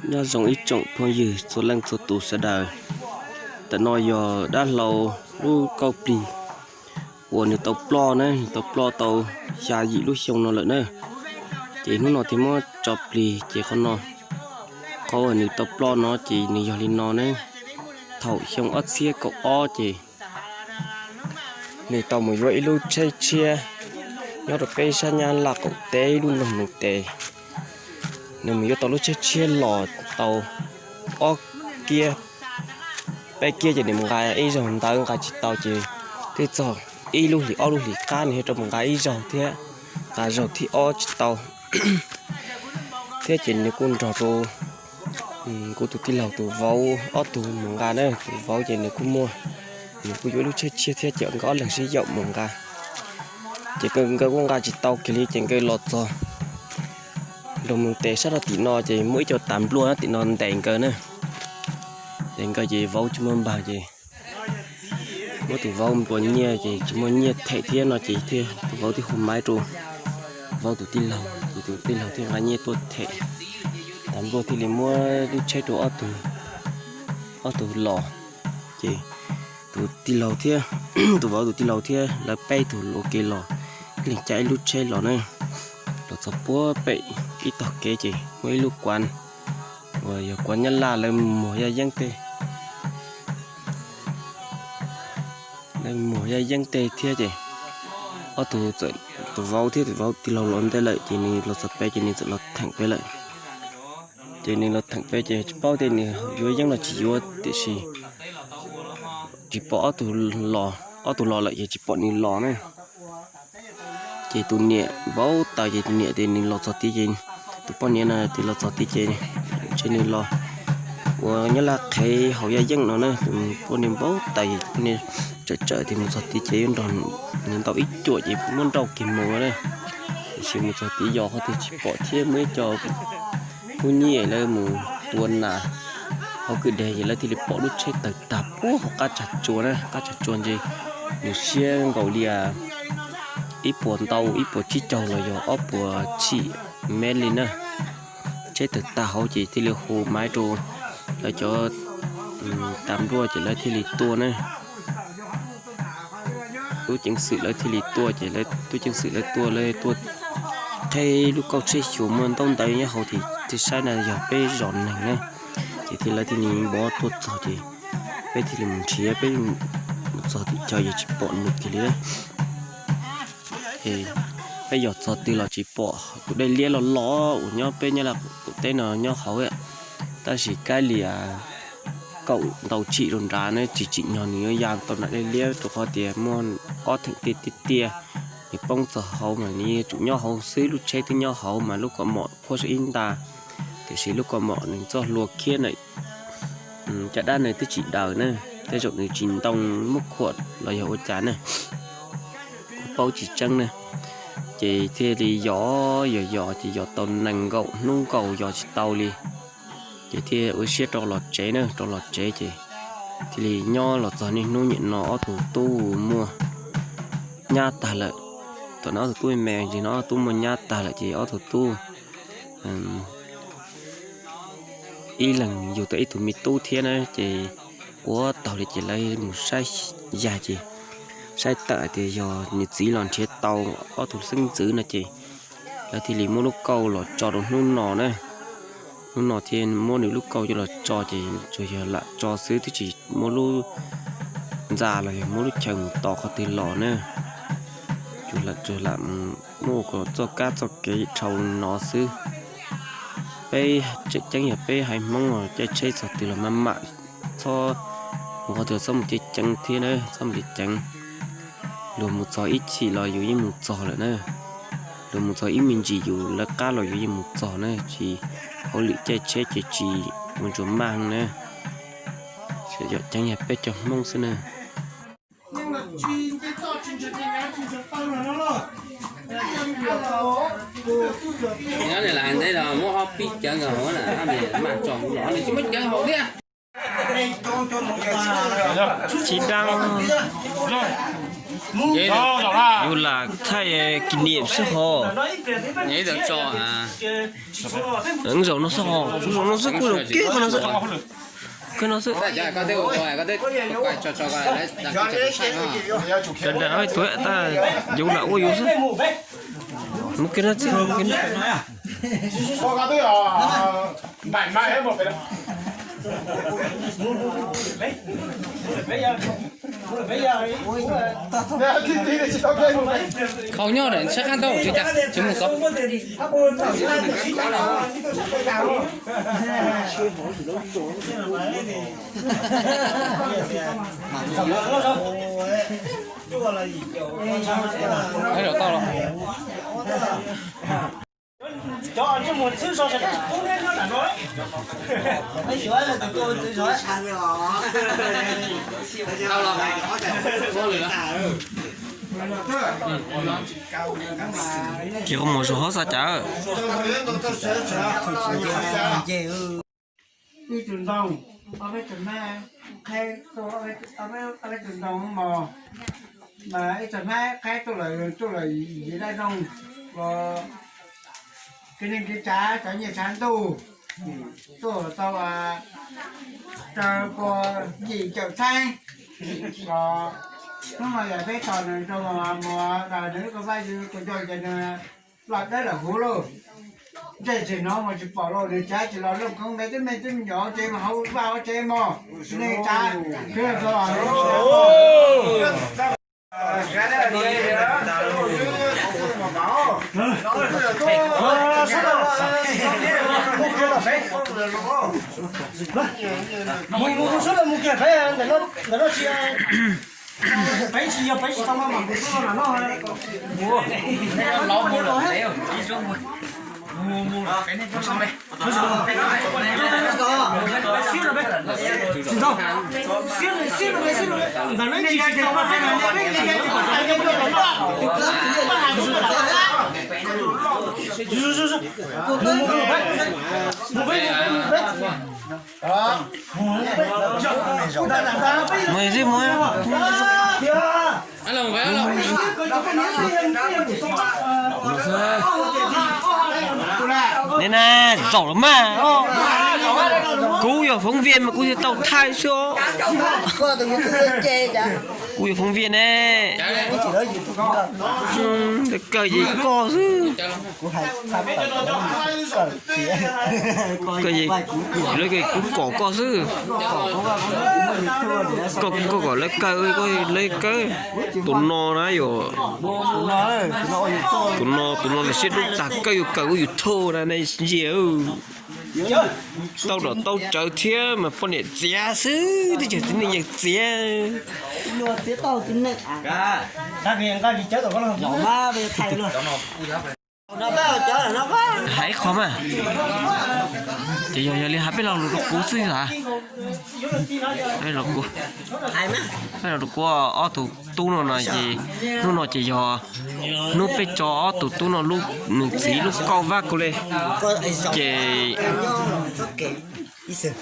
Nyob zoo ib tsoom phooj ywg txhua leej txhua tus sawv daws. Ntawm no yog dab hlau lub kauj plig uas nws tau ploj na, nws tau ploj tau xya yim lub xyoo no lawm na. Ces hnub no thiaj muab tso plig ces qhov no, qhov uas nws tau ploj no ces nws yog li no na. Thaum xyoo ob txhiab kaum ob ces nws tau mus yuav ib lub tsheb tshiab nyob rau peb sab Nyab Laj qaum teb ib lub nroog Mus Tes. Nws mus yuav tau lub tsheb tshiab los tau ob kiab, peb kiab ces nws mus nqa ib zaug ntawv nqa tsis tau ces twb txog ib lub hlis ob lub hlis qab nws thiaj rov mus nqa ib zaug thiab, nqa zaug thib ob tsis tau thiab ces nws kuj nrog rau kuv tus tij laug tus vauv ob tug mus nqa na. Tus vauv ces nws kuj muaj, nws kuj yuav ib lub tsheb tshiab thiab ces nkawd ob leeg sib yaum mus nqa. Ces nkawd kuj nqa tsis tau kiag li ces nkawd los txog nroog Mus Tes sab rau tim no ces muaj ib co tas npluaj tim no ntes nkawd na. Ntes nkawd ces vauv tsis muaj npag ces muab tus vauv nplua nyiaj ces tsis muaj nyiaj them thiab no ces thiaj tus vauv thiaj hu maiv rau vauv tus tij laug ces tus tij laug thiaj nqa nyiaj tuaj them. Tas npluaj thiaj li muab lub tsheb rau ob tug, ob tug los. Ces tus tij laug thiab, tus vauv tus tij laug thiab lawv peb tug ua ke los, ib leeg caij ib lub tsheb los na. Los txog puag pem ib tog kev ces muaj ib lub kuav uas yog kuav Nyab Laj lawv muag yaj yeeb tej, lawv muag yaj yeeb tej thiab ces ob tug, tus vauv thiab tus vauv tij laug los ntej lawm ces nws los txog pem ces nws txawm los theem pem lawm. Ces nws los theem pem ces tsis paub tias nws yuav yeeb los tsis yuav tiam sis tsis pom ob tug los, ob tug los lawm ces tsis pom nws los na. Ces tus niam vauv taws ces tus niam tias nws los txog tid ces, tus poj niam no tias los txog tid ces ntshe nws los ua Nyab Laj qhev haus yaj yeeb no na. Tus poj niam vauv taws ces tus poj niam tsawm tsawm tias mus txog tid ces yuav nrog nws ntaus ib cuam ces muab nrauj kiag mus na. Tiam sis mus txog tid yos qhov twg tsis pom thiab muaj ib co kuj nyiaj lawv mus tua nas hauv kwj deg ces lawv thiaj li pom lub tsheb tawg tag puag hauv qab tsag tsua na. Qab tsag tsua ntshe nws siab nkaus li ib puas ntau, ib puas tsib caug los yog ob puas tshim mev li na. Tsheb tawg tag hauv ces thiaj li hu maiv rau lawv cov tas npluaj ces lawv thiaj li tuaj na. Tub ceev xwm lawv thiaj li tuaj ces tub ceev xwm lawv tuaj, lawv tuaj qheb lub kauj tsheb xyuas muaj ntaub ntawv nyob hauv ces thiaj saib na yog peb zos neeg na. Ces thiaj lawv thiaj li npov tuaj txog ces peb thiaj li mus nrhiav, peb mus txog tim chaw ces tsis pom nws kiag li. Peb yog txog twg los tsis pom tus dej liab loj loj uas nyob peb Nyab Laj qaum teb no nyob hauv, tab sis kab li kaum ntau tshim rau nrad na, tsis tsim nyog nws yuav ya tau nram dej liab rau qhov tias muaj ob theem tiaj tiaj tiaj, nws poob txog hauv mas nws yuav tsum nyob hauv xwb, lub tsheb twb nyob hauv mas lub kaus mom khuab saum ib nta, tiam sis lub kaus mom nws txoj hlua khiab na, caj dab nws twb tsis daws na, tej zaum nws tsis ntoo muab khuam los yog ua cas na, kuv paub tsis tseeb na. Ces thiaj li yos yos yos ces yos tau nees nkaum hnub nkaus yos tsis tau li. Ces thiaj ua siab rov los tsev na, rov los tsev ces thiaj li nyob los txog niaj hnub niam no ob tug tub muaj nyab tag lawm. Thaum no ob tug tub me me ntsis no ob tug tub muaj nyab tag lawm ces ob tug tub ib leeg yug tau ib tug me tub thiab na, ces ua taug li ces lawv mus saib yag ces saib tawm hais tias yog nws txiv los nrhiav tau ob tug xeeb ntxwv no ces lawv thiaj li muab lub kauj los tso rau hnub no na. Hnub no thiaj muab nws lub kauj coj los tso ces tsuas yog lam tso xwb twb tsis muab lub ntxa los yog muab lub chaw mus tos qhov twg los na. Tsuas lam muab ua kom txoj kab txoj kev dhau no xwb. Peb tseem ceeb yog peb haiv Hmoob caij tsheb txog twg los maj mam txhob mus qhov twg txhob mus ceev ceev thiab na, txhob mus ceev ceev. Luag mus txog ib chim los yus yeej mus txog lawm na. Luag mus txog ib me ntsis yus lawv qab los yus yeej mus txog na, tsis hauj lwm caij tsheb ces tsis ua ntsuas maj na. Yog ceev yog peb cov Hmoob xwb na. Nyob nws lam hais ntej los muab ob pib cawv nkaus hauv na, maj tso kuv los nws tsis muab cawv hauv thiab. Tsis dab. Yus lam thaij kỷ niệm xwb hos. Zaum no xwb hos, zaum no xwb, kuv zaum kiag qhov no xwb. Kiag no xwb. Dav dav tuag tas, yus lam ua yus xwb. Mus kiag no txij, mus kiag no. Khau nyob ntawm sab qab ntaub tsis cas, tsis mus txog. Zaum tau los. Ces koj mus zog hov xav cas? Ib tug ntoo, ob peb tug hnab qhaib, ob peb tug ntoo mos, mas ib tug hnab qhaib tuaj lawm, tuaj lawm yim dab rooj los kev neeg kev tsav, cov nyiaj tshav ntuj tuaj tau rau pua yim caum txheeb los hnub no yog peb tos nws rau Muas, nws lub koj vaj yus tus nco ces nws los dawb lawm huv lauj. Ntsej tsis hnov mus tsis pom lauj, nws tsav tsis los looj koob npe teb me teb me nyuam tsev mas hauv vaj hauv tsev mos, nej tsav khwv rau Mus, mus, mus, sawv daws mus kiag pem ntawm no, ntawm no tsis, pem tsis yog, pem tsis tau mas mam mus sawv daws mam noj. Mus xwb mus. Nim no zaum los mas, kuv yog phóng viên mas kuv thiaj tau thaij xwb os. Kuv yog phóng viên ne. Kawg ces koj xwb. Koj, lawv kuv kom koj xwb. Koj kom lawv kaw, koj lawv kaw. Tus no na yom, tus no, tus no lawv siab dub tag, koj yuav kaw ua YouTube na nej ntsia. Tau dom tau tsawv thiab mas poj niam txiav xwb, twb tsis txiv neej yeej txiav. Hais ib qho mas, ces yog, yog li hais peb lo lus rau kuv xwb a. Peb lo lus rau kuv, ob tug tub no no ces hnub no ces yog hnub peb tso ob tug tub no lub, nws txiv lub kauj vab kuv li. Ces